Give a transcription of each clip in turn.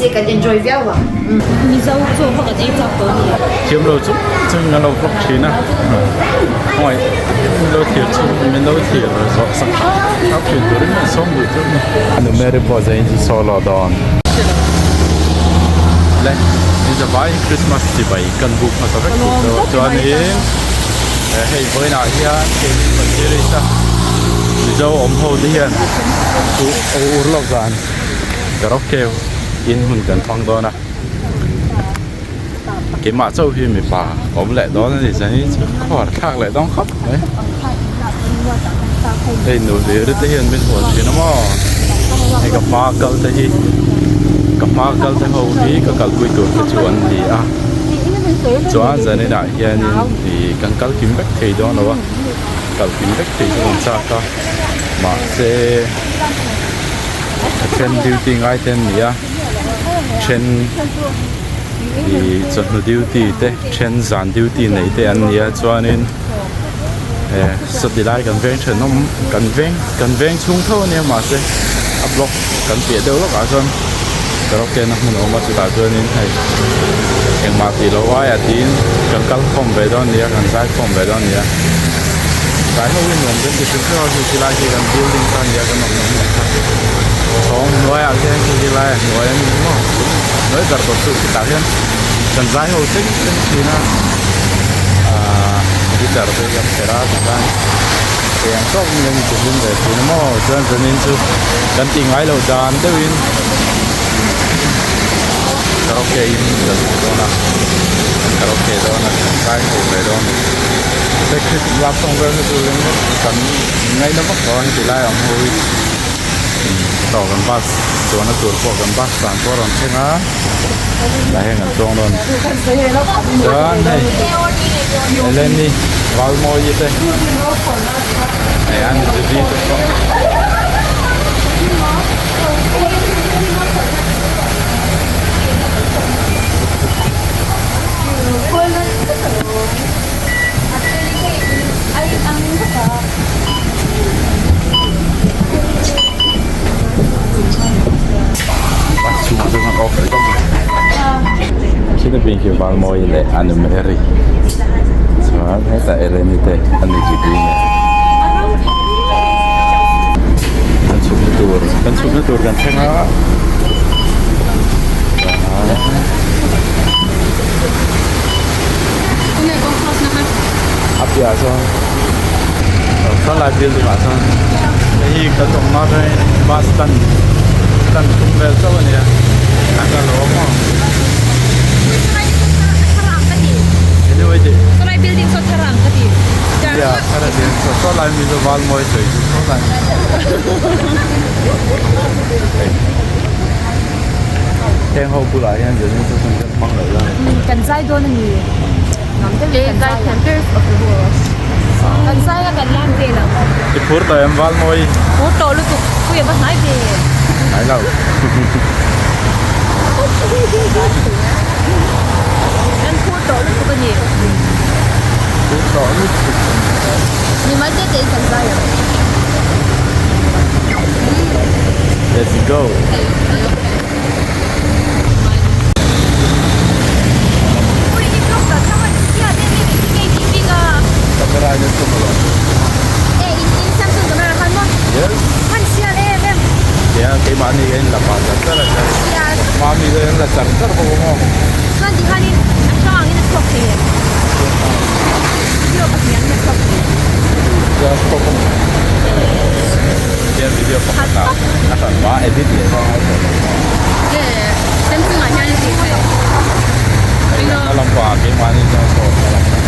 se kan enjoy viau ang. Mizo chaw kha kan ei chak tawh a ni. Thiam lo chung chung in an lo vlog thin a, khawngaih min lo thlir chhung min lo thlir zawh sak hrap thin turin an sawm duh chu a ni. Anu Mary pawh zain chu solo dawn. Le in zavai Christmas chibai kan buk hmasa vek tur chu chuanin hei vawiinah hian keini kan series a Mizo awm ho te hian ur lawk zan karaoke in hun kan hmang dawn a keimah chauh hi mipa awm leh dawn a ni chuan in chu khawar thlak leh dawn khawp mai hei nu hlir te hian min hual thin a maw hei ka hma kal te hi ka hma kal te ho hi ka kalpui tur te chu an ni a chuan zaninah hianin ih kan kal kim vek thei dawn lo a kal kim vek thei chu kan chak a mahse a then duty ngai te an ni a then ih chawhnu duty te then zan duty nei te an ni a chuanin eh sawti lai kan veng thenawm kan veng kan veng chhung tho ania mahse a block kan piah deuh lawkah chuan karaoke na hmun a awm a chutah chuanin hei engmah tih loh aiah tiin kan kal khawm ve dawn a ni a kan zai khawm ve dawn a ni a tlai ho hi nuam kan ti hrim hrim a hei ti lai hi kan building kha a ni a kan awmna hmun kha chhawng hnuaiah khian hei ti lai a hnuai a ni maw hnuai ber tawp chu chutah hian kan zai ho thleng thleng thin a ahh guitar te hi kan pherh a tikhan eng tawk in kan inti hlim ve thin a maw chuan zanin chu kan tih ngai loh dan deuhin karaoke in kan hmu dawn a kan karaoke dawn a kan zai ho ve dawn a ni love song vel hi chu kan ngaina vak lo a heti lai ang ho hi tawh kan bus chuanna tur pawh kan bus tan pawh a rawn thleng a tah hian kan chuang dawn chuan hei Eleni Valmawi te hei an Judy te pawh. Bus chhungah chuan kan off leh dawk mai. Khi na bing khi Valmawi leh Anu Mary chuan hetah Eleni te Anu Judy nen kan chhukna tur kan chhukna tur kan thleng a. A piahah chuan khawlai building ah chuan hei hi kan awmna atangin bus stand stand thum vel chauh a ni a an la lo awm maw sawlai mizo val mawi sawi chu sawlai heng ho bulah hian zanin chu kan hmang loh la kan zai dawn a ni kan zai thiam ber of the world kan zai a kan lam vel ang i phur tawh em val mawi phur tawh lutuk pui a va hnai ve hnai lo kan phur tawh lutuk a ni phur tawh lutuk ni mai te te in kan zai ang let's go. Camera in a tum alawm. Yes. Tia keimahni ka in la pah char char a chuan mami te an la char char bawk ang aw. Tia chhuak ang. Tia video pakhat ah a hran hma edit leh hma ngai tawh lo maw. Hei a lampangah keimahni chuan saw a lampang.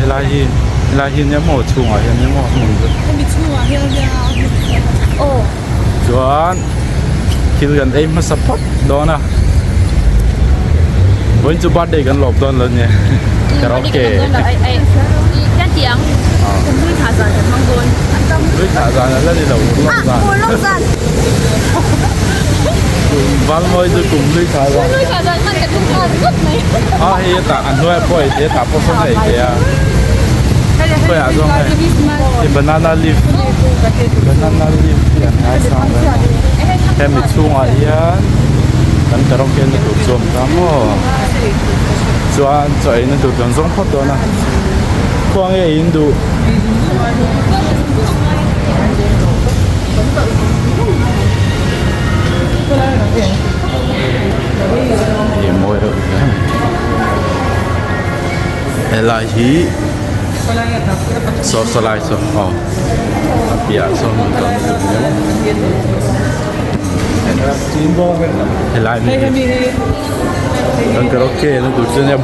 Helai hi helai hi nia maw chhungah hian nia maw hmun chu. Hemi chhungah hian nia aw. Chuan thil kan ei hmasa phawt dawn a. Vawiin chu birthday kan lawp dawn lo nia karaoke. Kan ti ang kum hlui thah zan kan hmang dawn. Hlui thah zan a la ni lo urlawk zan. Urlawk zan. Valmawi chu kum hlui thah zan. Kum hlui thah zan hman ka tum nghal ringawt mai. A hei a tah a hnuai pawh ei thei a tah pawh sawn a ei thei a. Khawiah zawng nge i banana leaf banana leaf hi an ngaisang ve maw hemi chhungah hian kan karaoke na tur chu a awm ta maw chuan chaw ei na tur kan zawng phawt dawn a khua nge in duh. Ih mawi reuh hle mai helai hi saw saw lai saw aw a piahah sawn hmun tam lutuk nia helai hmun hi kan karaoke na tur chu ania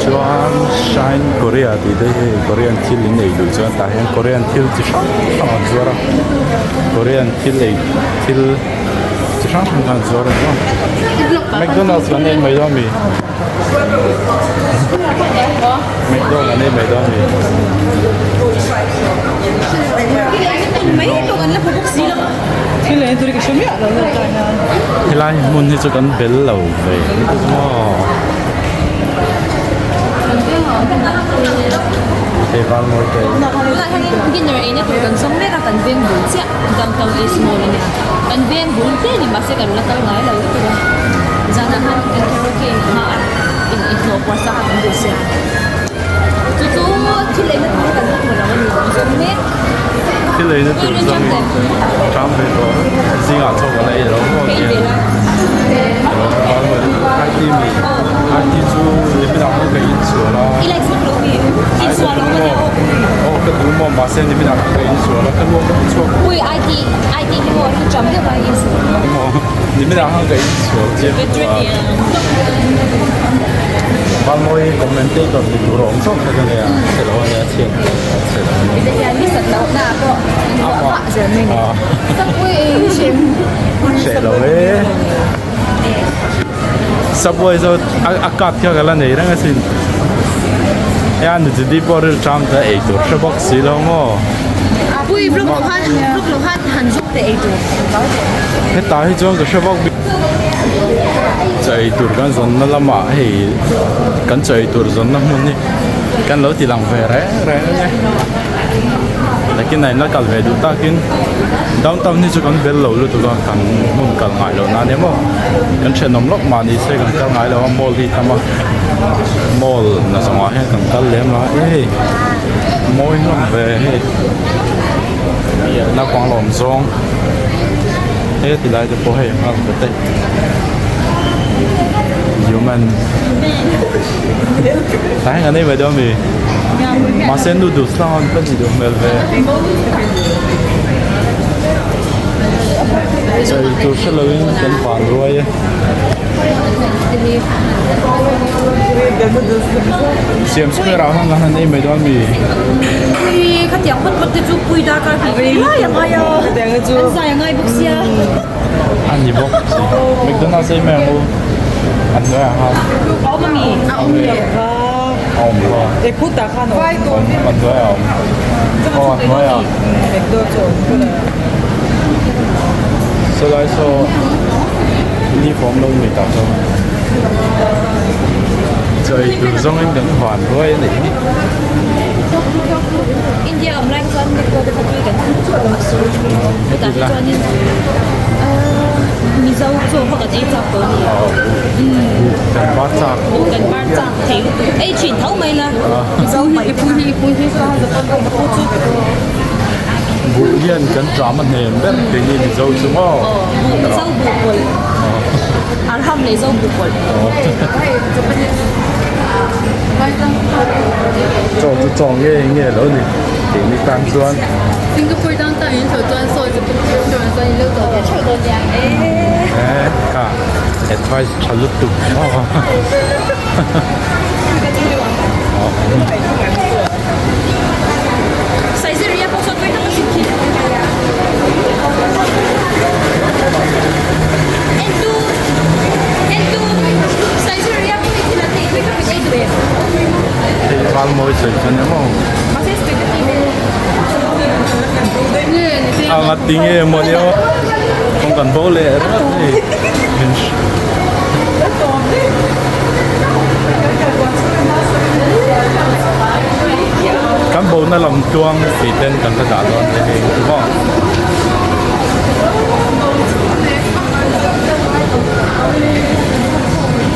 chuan shine korea tih te hi korean thil in ei duh chuan tah hian korean thil chi hrang hrang an zuar a korean thil ei thil chi hrang hrang kha an zuar a ni maw mcdonald's kan ei mai dawn mi mcdonald's kan ei mai dawn mi. Helai hmun hi chu kan bel lo ve maw hei val mawi te Tunah hian dinner eina tur kan zawng mek a kan veng bul chiah downtown east mall a nia kan veng bul te ni mahse kan la kal ngai lo lutuk a zanah khan kan karaoke in hma a in inhlawh puar sa kha kan duh sia chu chu thil eina tur kan la hmu lo a ni kan zawng mek. Thil eina tur zawngin ṭam ve tawh zingah chaw kan ei lo maw tia IT mi IT chu niminah pawh ka insual a aw ka duh maw mahse niminah pawh ka insual a ka luak ka chhuak niminah khan ka insual chiang lutuk a Valmawi commentator ni tur a awm zawk kha ka nia chhelo a nia chhiat. Hreh lo e Subway chu a card kha ka la nei reng asin hei a nuchudi pawh ril ṭam ta ei tur hre bawk si lo maw hetah hi chuan ka hre bawk chaw ei tur kan zawnna lamah hei kan chaw ei tur zawnna hmun hi kan lo ti lang ve reng reng a nia nakin ah in la kal ve duh takin downtown hi chu kan bel lo lutuk a kan hmun kal ngai loh na ania maw kan thenawm lawk mah ni se kan kal ngai lo a mall hi tam a mall na zawng ah hian kan kal lem lo a hei mawi hlawm ve hei naupang lawm zawng he ti lai te pawh hei a nghal ve te human. Tah hian kan ei mai dawn mi? Mahse noodles hlang an ka ni duh hmel ve. Chaw ei tur hre loin kan van ruai e. Siam square ah khan kan han ei mai dawn mi? Pui khatiang phawt phawt te chu pui darkar hnih lai a ngai a, an zai a ngai bawk sia. A ni bawk si. McDonald's ei mai ang u. A hnuai ah khan. A awm ami? A awm lo. A awm lo. E phut ah khan a awm. A hnuai ah a awm. Aw a hnuai ah. McDo chu a awm phut ah. Saw lai saw leaf awm lo mi tah chuan. Chaw ei tur zawngin kan van ruai a nih hi. India awm lai chuan McDo te kha tui kan Hetah hi chuanin Mizo chaw kha kan ei chak tawh a ni. Kan bar chak. Kan bar chak thei lutuk. Ei thin tho mai la. Mizo mai pu hi pu hi Buh hian kan ṭam a hnem ber keini Mizo chu maw? Buh Mizo buh pawlh. Arham leh Zo buh pawlh. Chaw chu chaw nge nge lo ni. Keini tan chuan Singapore downtown in chho chuan saw chu restaurant chuan in lo chawh ve theuh dawn nia eh kha advice tha lutuk maw Saizeriya pawh saw tui tak a hrilh khi en tu en tu Saizeriya pawh hi thil an neih tui tak in ei duh em hei val mawi sawi chuan emaw A nga ti nge maw ni aw kawng kan bo leh ringawt hei. Kan bona lam tluang tih ten kan la dah dawn te hei chu maw.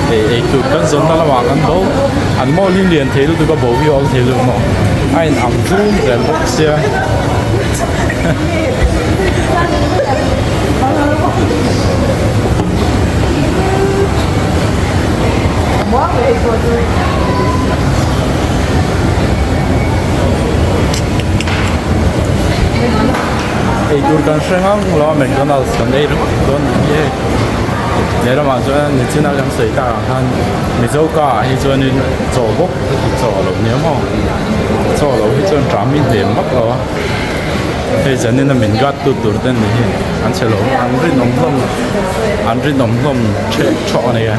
Hei eitur kan zawnna lamah kan bo an mall hi lian thei lutuk a bo hi a awm thei lutuk maw a in ang tlum zel bawk sia. Eitur kan hre ngang lo a McDonald's kan ei ringawt dawn ni hi hei lehlamah chuan nichina kan sawi tak ang khan Mizo ka ah hi chuanin chaw bawk a ti chaw lo nia maw chaw lo hi chuan ṭam hi hnem vak lo a hei zanin a min guard tu tur te ni hi an chhe lo an rinawm hlawm an rinawm hlawm ṭheh ṭhawh a nia.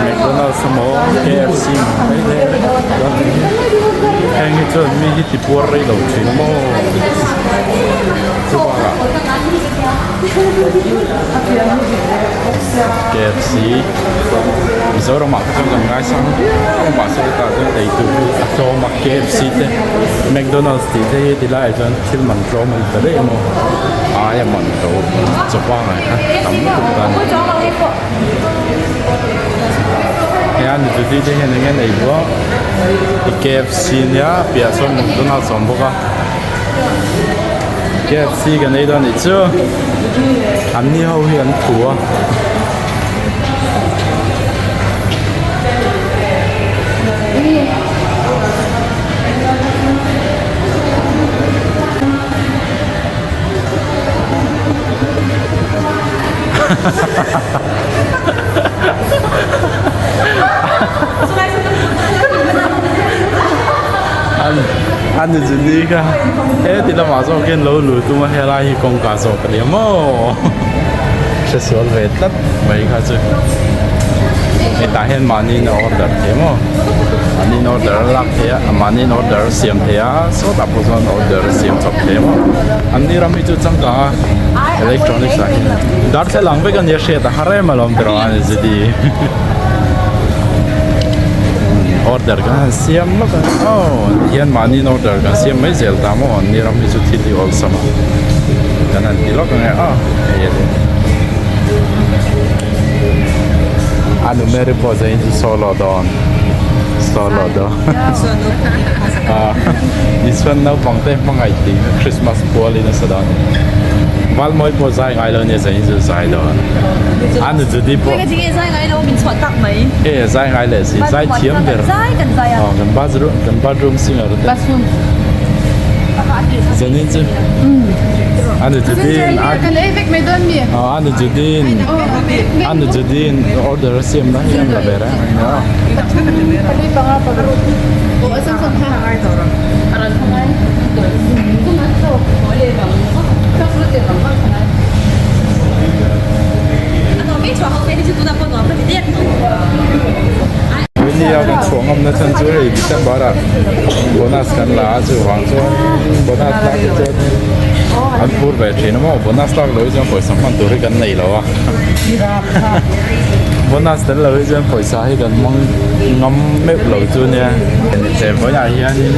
McDonald's emaw KFC emaw mai le heng hi chuan mi hi ti puar rei lo thin maw chu bakah KFC Mizoram ah kha chuan kan ngaisang viau a mahse hetah chuan ei tur hi a tlawm a KFC te McDonald's tih te hi tilai ah chuan thil man tlawm a ni ta daih emaw aia man to chawpa ngai kha tam lutuk ta a ni hei a ni te hian eng nge nei bawk i KFC nia piah sawn McDonald's a awm bawk a KFC kan ei dawn anih chu an ni ho hi an thu a. An ni chu ni kha he ti lamah zawk hian lo lut tum a helai hi kawngka zawk a nia maw hre sual ve tlat mai kha chu hetah hian mahni in a order thei maw mahni in order a lak thei a mahni in order a siam thei a sawtah pawh chuan order a siam chawp thei maw an ni ram hi chu changkang a electronics ah hian darthlalang vek a nia hriat a har em alawm tiraw a ni zidi order kan han siam lawk a aw hian mahni in order kan siam mai zel ta maw an ni ram hi chu thil hi awlsam a kan han ti lawk ang e aw hei a ni a nu Mary pawh zain chu solo dawn solo dawn Isuan naupang te hmangaih tih Christmas pualin a sa dawn a ni Valmawi pawh zai ngai lo nia zain chu zai dawn a nu Judy pawh E zai ngai leh si zai thiam ber aw kan bathroom kan bathroom singer te zanin chu a nu Judy aw a nu Judy a nu Judy order a siam lai hian la ber a Nia kan chhuah ngam na chhan chu hei December ah bonus kan la a chuvang chuan bonus lak hi chuan an phur ve thin a maw bonus lak loh hi chuan pawisa hman tur hi kan nei lo a bonus tel loh hi chuan pawisa hi kan hmang ngam meuh lo chu nia vawiinah hianin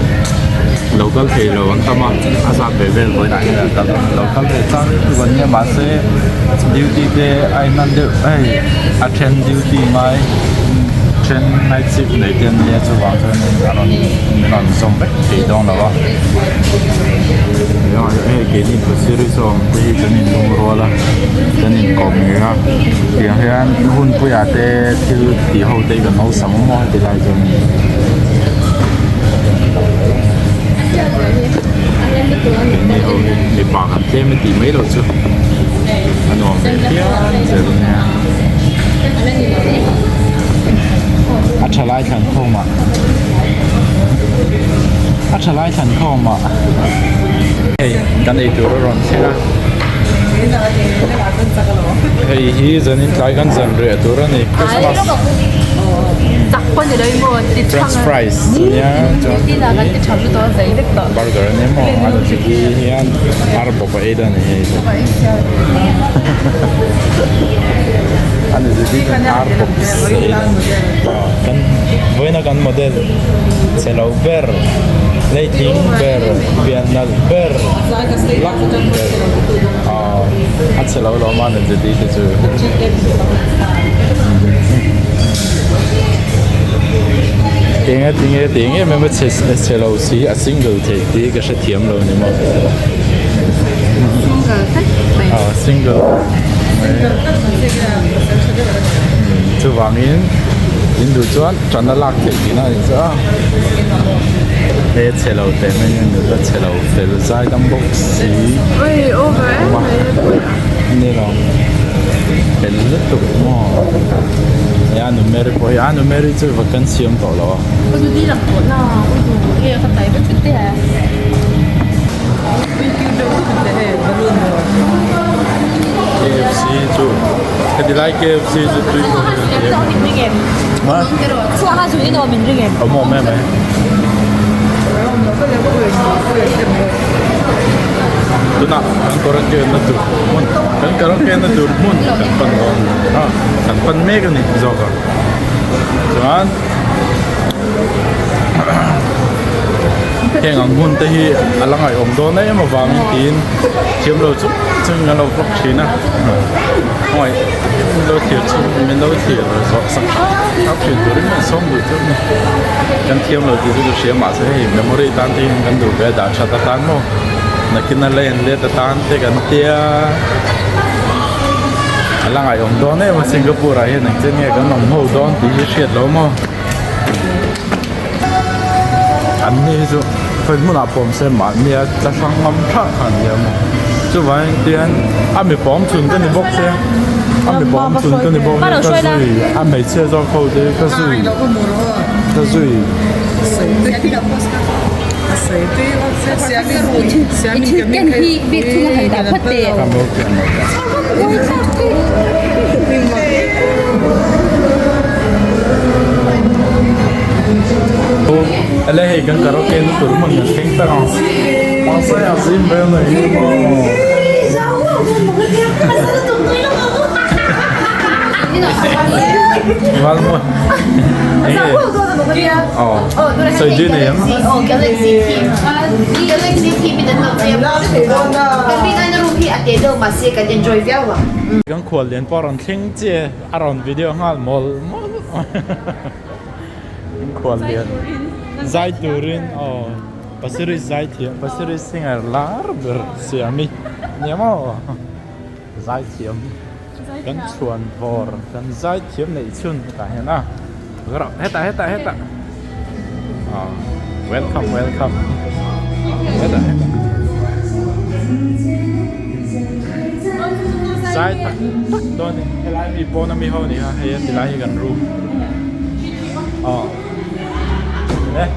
lo kal thei lo an tam a a zat ve vel vawiinah hian an kal lo kal ve chang lutuk an nia mahse duty te a inlan deuh hei a then duty ngai then night shift nei te an nia chuvang chuanin a rawn min rawn zawm vek thei dawn lo a hei keini pasir sawm te hi kan inlung rual a kan inkawm ngei a tiang hian hunpuiah te thil tih ho te hi kan awlsam a maw heti lai chuan. Keini ho hi mipa kan tlem a tih mai loh chu a nuam ve phian zel ania a tha lai thlan khawm ah a tha lai thlan khawm ah hei kan ei tur a rawn thleng a hei hi zanin tlai kan zan reh tur a ni Christmas French fries ania chuan burger ania maw a ni hi hian ar bawp a ei dawn a ni hei. A ni zirtir chuan ar bawk si kan vawiina kan model chhe lo ber leitling ber pian nalh ber luck ber a chhe lo lawm a ni zirtir te chu. Eng a tinge tih eng em em a chhe chhe lo si a single theih tih ka hrethiam lo ni maw. Single vek mai. Aw single mai. Chuvangin in duh chuan tan a lak theih tihna a ni chu a. He chhe lo teh mai hian nula chhe lo fel zai dam bawk si. Oi over em mai. Ni lo. Fel lutuk maw. He a nu Mary pawh hi a nu Mary chu vacancy awm tawh lo a. KFC chu heti lai KFC chu tui pawh hi kan ti em ma awm awm em mai. Tunah kan karaoke na tur hmun kan karaoke na tur hmun kan pan dawn a kan pan mek a ni zawk a chuan heng ang hmun te hi a la ngaihawm dawn em avangin tiin thiam lo chung chungin an lo vlog thin a khawngaih min lo thlir chung min lo thlir zawh sak sak thin turin kan sawm duh chu a ni kan thiam lo tih chu ka hria mahse hei memory tan te hian kan duh ve a dah that atan maw nakin a la en let atan te kan tia a la ngaihawm dawn em a Singapore ah hian engtin nge kan awm ho dawn tih hi hriat lo maw. An ni hi chu khawi hmunah pawm se mahnia tla hrang ngam thak kha an nia maw chuvangin tian a mi pawm chhun ka ni bawk sia a mi pawm chhun ka ni bawk sia ka zui a hmeichhia zawk ho te hi ka zui ka zui. Ele hei kan karaoke na tur hmun kan thleng tak ang mahse a zim vel na hi maw. Malmo enge aw sawi zui nei ang. Kan khual lian pawh a rawn thleng chiah e a rawn video nghal mawl mawl kan khual lian zai turin aw Pasir Ris zai thiam Pasir Ris singer lar ber siam i nia maw. Zaithiam kan chhuan vawr kan zaithiam neih chhun hetah hian a hetah hetah hetah ah welcome welcome hetah hetah zai tak tak dawn a ni helai mi pawn ami ho ni a hei a tilai hi kan room aw e ah.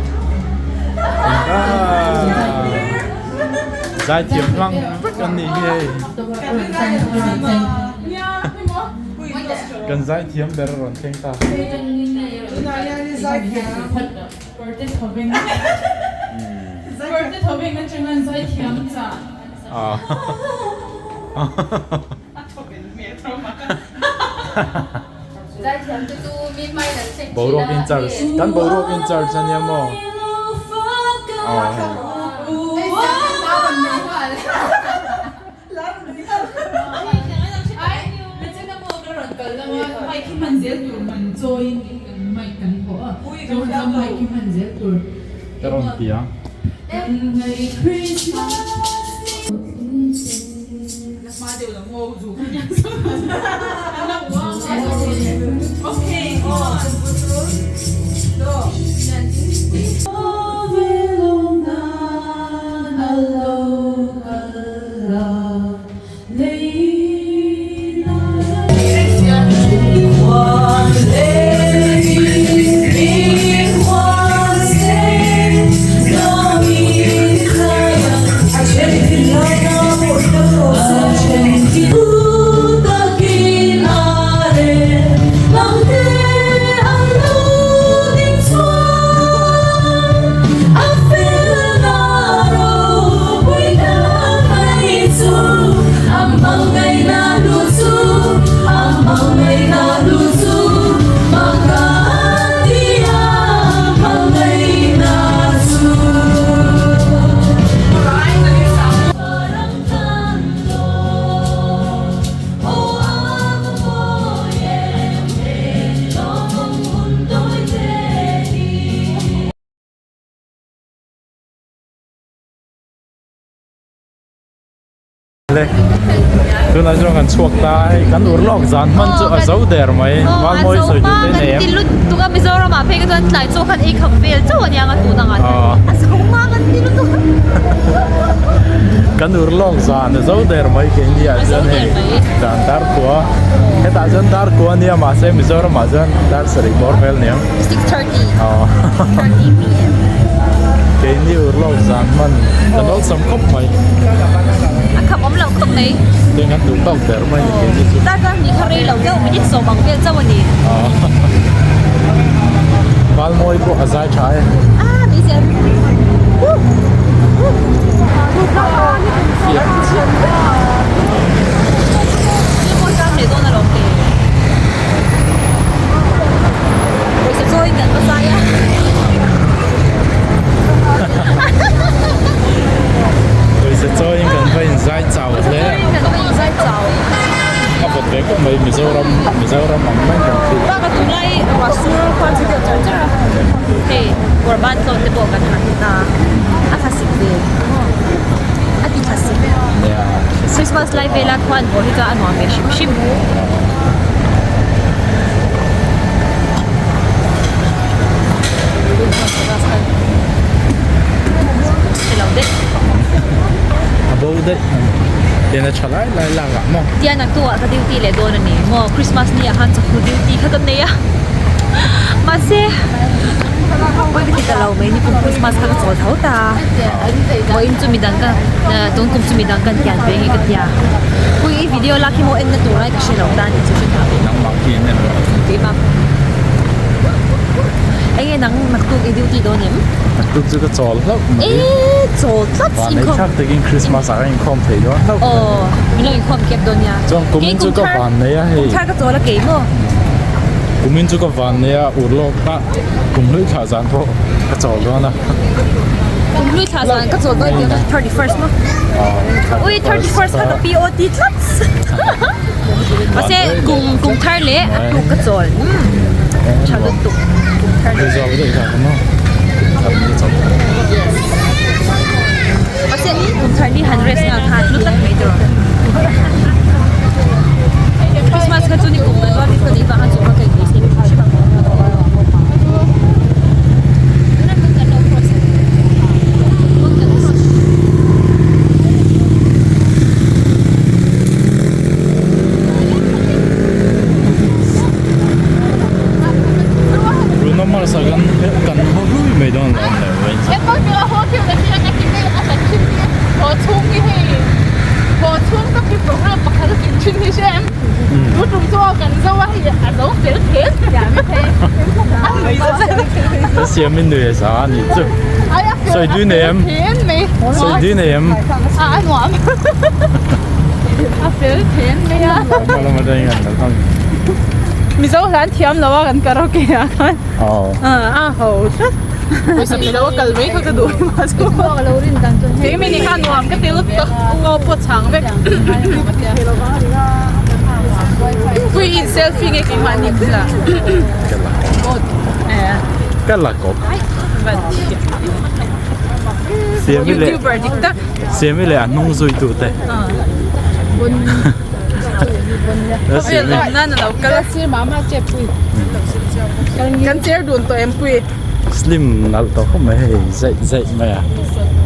Zaithiam hlang vek an nih hi hei. Kan zaithiam ber a rawn thleng ta. Boruak in charge kan boruak in charge a nia maw aw hei ka rawn ti a. Le tunah chuan kan chhuak ta a hei kan ur lawk zan hman chu a zo der mai Valmawi sawi duh te nei em. Ti lutuk a Mizoram ah phei ka chuan tlai chaw khan ei kham vel chauh a nia nga tun ang ah a zo hma kan ti lutuk a. Kan ur lawk zan a zo der mai keini ah chuan hei zan dar kua hetah chuan dar kua a nia mahse Mizoram ah chuan dar sarih bawr vel nia. 6:30 30 pm Keini urlawk zan hman kan awlsam khawp mai. A kham awm lo khawp mai. Tin kan duh tawk der mai ni keini chu. Darkar hnih kha rei lo deuh minute sawm ang vel chauh a ni. Valmawi pawh a zai tha e. Ah mi zel. Pawisa chawiin kan va zai a. Pawisa chawiin kan va inzai chau hle. Chawiin kan va inzai chau. A vawt ve khawp mai Mizoram Mizoram ang mai kan feel. Bak a tunlai ruah sur khuan chu deuh char char a. Hei kawr ban tlawn te pawh kan ha hit a. A thlasik ve. A ti thlasik. Christmas lai vela khuan bawr hi chuan a nuam ve hrim hrim. A bo daih tian a tha lai lai lak ah maw. Tian a tuah ka duty leh dawn a ni maw Christmas ni ah khan chawhnu duty kha ka nei a mahse pawi ka ti ta lo mai ni kum Christmas kha ka chawl tho ta vawiin chu midang ka tun kum chu midang kan tian ve nge ka tia pui i video lak hi maw en na tur ai ka hre lo ta ni chu hre ta ve. Nangmah khi en en rawh. Keimah. Enge nang naktuk i duty dawn em? Naktuk chu ka chawl hlauh mai. Eee chawl tlat Van ei thlak takin Christmas ah ka inkhawm thei dawn hlauh mai. Aw min lo inkhawm kep dawn nia. Chuan kumin chu ka van nei a hei. Kum thar ka chawl a kei maw? Kumin chu ka van nei a urlawk a kum hlui thlah zan pawh ka chawl dawn a. Kum hlui thlah zan ka chawl dawn tih 31st maw? Ui 31st kha ka POT tlat. Mahse kum kum thar leh a tuk ka chawl tha lutuk kum thar leh. Zawk daih kha ka maw kum thar ni chawl. Yes. Mahse kum thar ni han rest nghal khan hlu tak mai tur. Christmas kha chu ni kum na chuan ka nih vang a chu ka kai thei se hrim hrim ang. Bruno Mars a kan kan haw hlui mai dawn lo le wait. Siamin nui a za a nih chu. Sawi dui nei em? Sawi dui nei em? A nuam. A fel then mai a. Hma atangin kan kal ang. Mizo hlan thiam lo a kan karaoke ah khan. Aw. A ho tlat. Pawisa lo a kal mai kha ka duh ema chu. Kei mi kha nuam ka ti lut tak ngaw pawh chang vek. Pui in selfie nge keimahni bulah. Ka la kawp. Ka la kawp. Siami leh YouTuber dik tak. Siami leh a hnung zui tu te. Khawvel awm nan a lo kal a. Kan chair dun tawh em pui. Slim nalh tawh khawp mai hei zaih zaih mai a.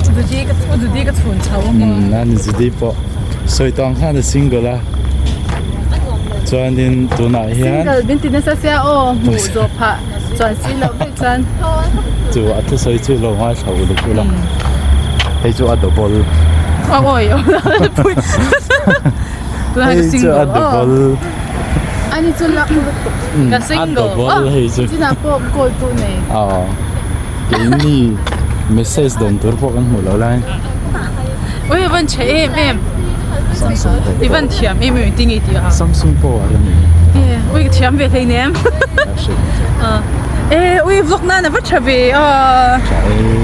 Judy ka Judy ka chhun chho a maw. Ani Judy pawh sawi tawng khan a single a. Chuanin tunah hian Single min ti nasa sia aw hmuh zawh phah chuan si loh vek chuan. Chu a thusawi chu lo ngaithla uluk ula hei chu a double. Awi pui tunah ka Hei chu single a double. Ani chu luck lutuk ka single A double hei chu. Chinah pawh call tu nei. Aw keini message dawn tur pawh kan hmuh loh laiin. Ui a van chhe em em. Samsung pawh. I van thiam em em ti nge tih a. Samsung pawh a rem e. Ui ka thiam ve hlei nem. E ui vlog nan a va tha ve a. Tha e.